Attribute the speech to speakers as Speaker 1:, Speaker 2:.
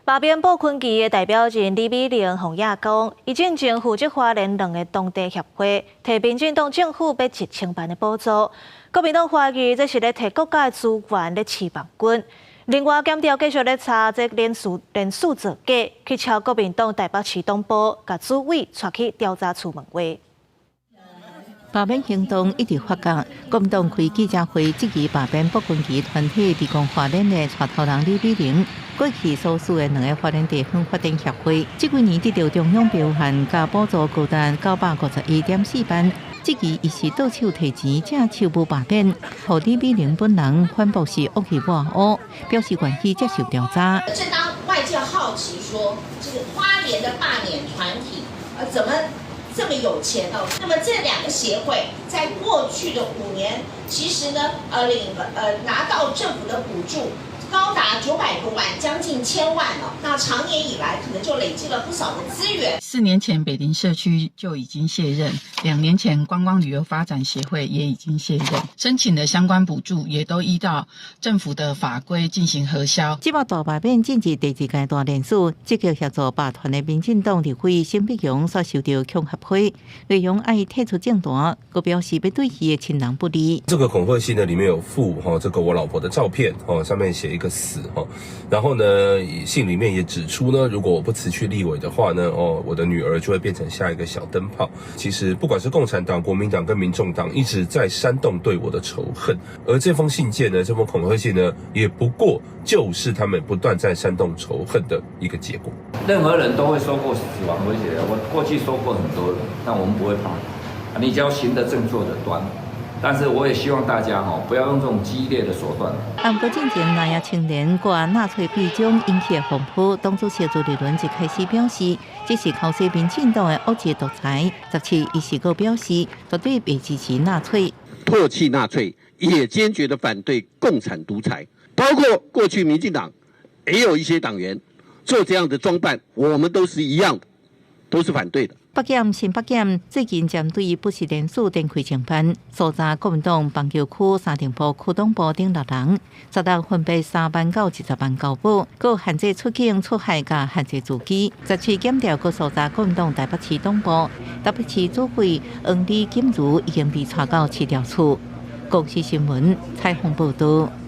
Speaker 1: 罷免布坤旗的代表人李美玲予野講，伊進前負責花蓮兩个當地協會，提民進黨政府欲1000萬的補助。國民黨懷疑這是咧提國家的資源咧飼網軍。另外，檢調繼續咧查這連署造假，去敲國民黨台北市黨部，共主委帶去調查處問話。
Speaker 2: 罷免行動一直發酵，國民黨開記者會質疑罷免布軍旗團體提供花蓮的帶頭人李美玲，過去所屬的兩个花蓮地方發展協會，這幾年得著中央標案佮補助高達951.4萬，質疑伊是倒手提錢，借手舞罷免，予李美玲本人反駁是惡意抹烏，表示願意接受調查。
Speaker 3: 正當外界好奇說，這個花蓮的罷免團體，怎麼這麼有錢哦？那麼這兩個協會在過去的5年，其實呢，領拿到政府的補助高達900多萬，將近千萬了。那長年以來，可能就累積了不少的資源。
Speaker 4: 4年前北林社區就已經卸任，2年前觀光旅遊發展協會也已經卸任，申請的相關補助也都依照政府的法規進行核銷。
Speaker 2: 這擺大罷免進入第二階段連署，積極協助罷團的民進黨立委沈伯洋煞受著恐嚇批，內容愛退出政壇，閣表示欲對伊的親人不利。
Speaker 5: 這個恐嚇信呢，裡面有附哈這個我老婆的照片哦，上面寫一個死哈，然後呢，信裡面也指出呢，如果我不辭去立委的話呢，哦，我的女兒就會變成下一個小燈泡。其實不管是共產黨、國民黨跟民眾黨，一直在煽動對我的仇恨，而這封信件呢，這封恐嚇信呢，也不過就是他們不斷在煽動仇恨的一個結果。
Speaker 6: 任何人都會受過死亡威脅，我過去說過很多了，但我們不會怕。你只要行得正，坐得端。但是我也希望大家吼，不要用這種激烈的手段。
Speaker 2: 毋過進前南亞青年掛納粹臂章引起風波，黨主席朱立倫一開始表示，這是靠西民進黨的惡質獨裁。17伊時閣表示，絕對袂支持納粹，
Speaker 7: 唾棄納粹，也堅決的反對共產獨裁。包括過去民進黨也有一些黨員做這樣的裝扮，我們都是一樣的，都是反對的。
Speaker 2: 北檢新北檢最近針對不實連署展開偵辦，搜查國民黨板橋區三重埔區黨部等六人，16分別3萬到20萬交保，閣限制出境出海佮限制住居。17檢調閣搜查國民黨台北市黨部，台北市主委黃李金如已經被帶到市調處。公視新聞採訪報導。